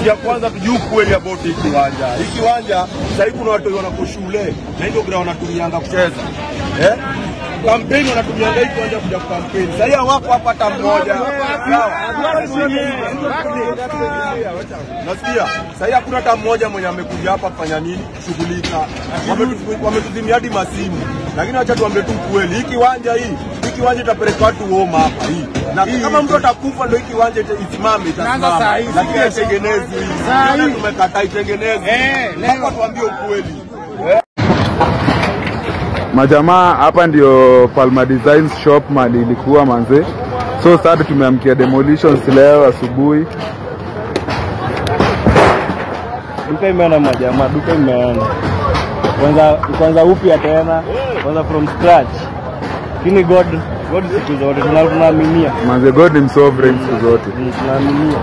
Ya kwanza tujue kweli about hii kiwanja. Hii kiwanja sasa kuna watu wanako shule na ndio ground wanatumianga kucheza. Kampeni wanatumianga hii kiwanja kuja kampeni. Sasa hawako hapa hata mmoja. Sawa. Nasikia sasa hakuna hata mmoja mwenye amekuja hapa kufanya nini? Shughulika. Wametuzimia hadi masimu. Lakini acha tuambie tu kweli, hii kiwanja hii kiwanja itapeleka watu home hapa hii. Na kama mtu atakufa ndio hii kiwanja isimame itasimama. Lakini itengenezwe. Sasa tumekataa itengenezwe. Mpaka tuambie ukweli. Majamaa, hapa ndio Palma Designs shop mali ilikuwa manze. So sad tumeamkia demolitions leo asubuhi. Duka imeona majamaa, duka imeona. Kwanza upya tena, kwanza from scratch. Lakini God siku zote tunaaminia. Manze God ni sovereign siku zote. Tunaaminia.